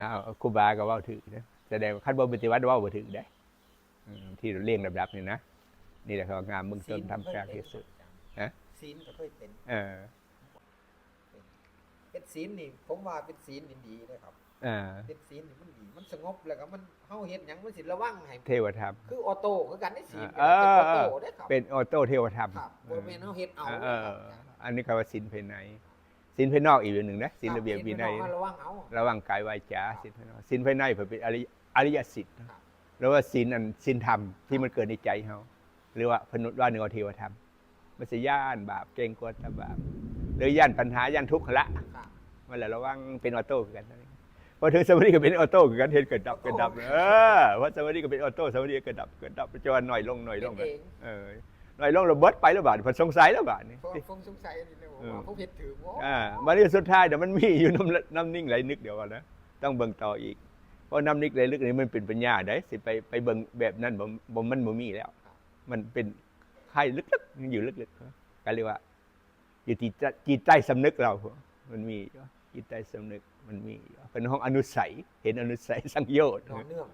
ອ້າວ ຄູບາກໍເວົ້າຖືກເດ້ ສະແດງວ່າຄັນບໍ່ປະຕິບັດເວົ້າບໍ່ຖືກເດ້ ອືມ ທີ່ລຽງລຳດັບນີ້ນະ ນີ້ແຫຼະເຂົາວ່າງາມເບື້ອງຕົ້ນ ທຳກາງທີ່ສຸດ ຮະ ສິນກໍເຄີຍເປັນ ເອີ ເປັນ ເຮັດສິນນີ້ ຜົມວ່າເປັນສິນນີ້ດີເດ້ຄັບ ເອີ ເຮັດສິນນີ້ມັນດີ ມັນສະຫງົບ ແລ້ວກໍມັນ ເຮົາເຮັດຫຍັງມັນຊິລະວັງໃຫ້ ເທວະທຳ ຄືອໍໂຕ້ຄືກັນເດ້ ສິນ ເອີ ເປັນອໍໂຕ້ເດ້ຄັບ ເປັນອໍໂຕ້ເທວະທຳ ຄັບ ບໍ່ແມ່ນເຮົາເຮັດເອົາ ເອີ ເດ້ຄັບ ອັນນີ້ເຂົາວ່າສິນພາຍໃນ ສິນພາຍນອອກອີກແບບໜຶ່ງນະ ສິນລະບຽບວິໄນ ສິນພາຍນອກເຮົາລະວັງເອົາ ລະວັງກາຍວາຈາ ສິນພາຍນອກ ສິນພາຍໃນເພິ່ນເປັນອະລິ ອະລິຍະສິນ ຫຼືວ່າສິນອັນ ສິນທຳທີ່ມັນເກີດໃນໃຈເຮົາ ຫຼືວ່າເພິ່ນວ່າເໜືອເທວະທຳ ມັນຊິຢ້ານບາບ ເກງກົວຕາບາບ ຫຼືຢ້ານປັນຫາ ຢ້ານທຸກຫັ້ນລະ ມັນລະລະວັງ ເປັນອໍໂຕ້ຄືກັນ ພໍເຖິງສະມາທິກໍເປັນອໍໂຕ້ຄືກັນ ເຮັດເກີດດັບ ເກີດດັບ ເອີ ພໍສະມາທິກໍເປັນອໍໂຕ້ ສະມາທິກໍເກີດດັບ ເກີດດັບ ຈະວ່າໜ້ອຍລົງ ໜ້ອຍລົງ ເອີ ໜ້ອຍລົງແລ້ວເບິດໄປແລ້ວບາດນີ້ ເພິ່ນສົງໄສແລ້ວບາດນີ້ ເພິ່ນສົງໄສນີ້ແຫຼະ ເອີ ວ່າເຮົາເຮັດຖືກບໍ່ ອ່າ ບາດນີ້ສຸດທ້າຍນະ ມັນມີຢູ່ນຳ ນຳນິ່ງໄຫຼນຶກ ດຽວວ່ານະ ຕ້ອງເບິ່ງຕໍ່ອີກ ເພາະນຳນິ່ງໄຫຼລຶກນີ້ມັນເປັນປັນຍາໃດ໋ ຊິໄປ ໄປເບິ່ງແບບນັ້ນບໍ່ ບໍ່ ມັນບໍ່ມີແລ້ວ ມັນເປັນໄຄລະລຶກໆ ມັນຢູ່ເລິກໆ ກໍເລີຍວ່າ ຢູ່ທີ່ຈິດໃຕ້ສຳນຶກເຮົາ ມັນມີຢູ່ ຈິດໃຕ້ສຳນຶກມັນມີຢູ່ ເພິ່ນຮ້ອງອະນຸໄສ ເຫັນອະນຸໄສສັງໂຍດ ຕໍ່ເນື່ອງ